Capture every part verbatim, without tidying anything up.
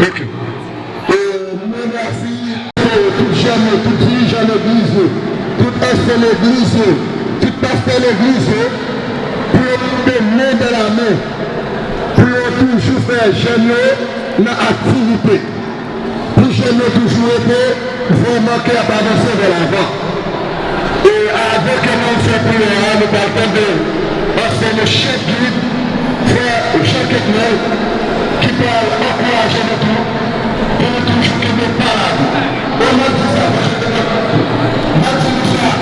Ok. E nou remèsi tout jèn yo, tout dirijan legliz yo, tout ansen legliz yo, tout pastè legliz yo, pou yo mande men nan men, pou yo toujou fè jèn yo nan aktivite. Pou jèn yo toujou rete vrèman kè ap avanse vè lavan. E avan ke nou fè priyè a, nou pral tande ansanm chèf gid, frè Jean Ketnel, ki pral ankouraje nou tou, pou nou toujou kenbe pa nou. E m ap di sa, paske m ap di nou sa,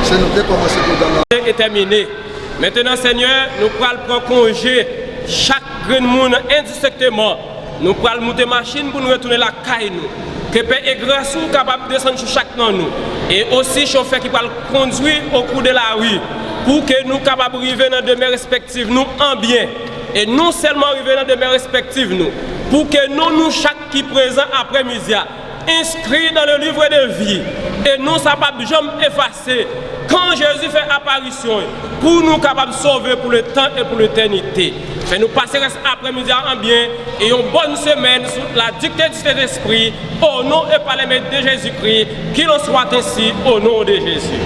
Se nou te kòmanse pwogram nan. E tèmine. Mentenan, Senyè, nou pral pran konje, chak grenn moun endistenkteman. Nou pral moute machin pou nou retounen lakay nou. Ke pè e gras ou kapab desann sou chak nan nou. E osi chofè ki pral kondwi okou de lari, pou ke nou kapab rive nan demè respektif nou an byen. E non sèlman rive nan demè respektif nou, pou ke non nou chak ki prezan aprè midi a, enskri dans le livre de vie, e non sa p ap janm efase. Kan Jezi fè aparisyon, pou nou kapab sove pour le temps et pour l'éternité. Fè nou pase rès aprè midi a an byen, e yon bòn semèn sou la dikte di Sentespri, au nom et par les mérites de Jésus-Christ, qu'il en soit ainsi au nom de Jésus.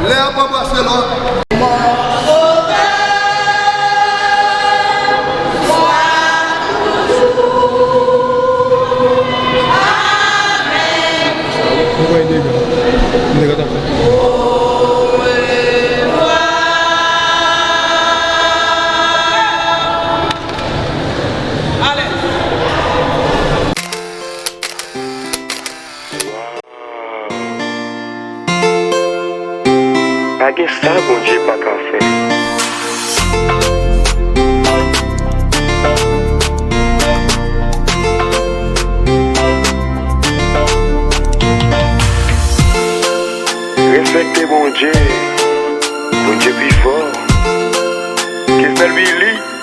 Lè ap anbrase lòt. Ou wè nèg la. Nèg la t ap fè. Pa gen sa Bondye pa ka fè. Respekte Bondye. Bondye pi fò. Kesnel Billy.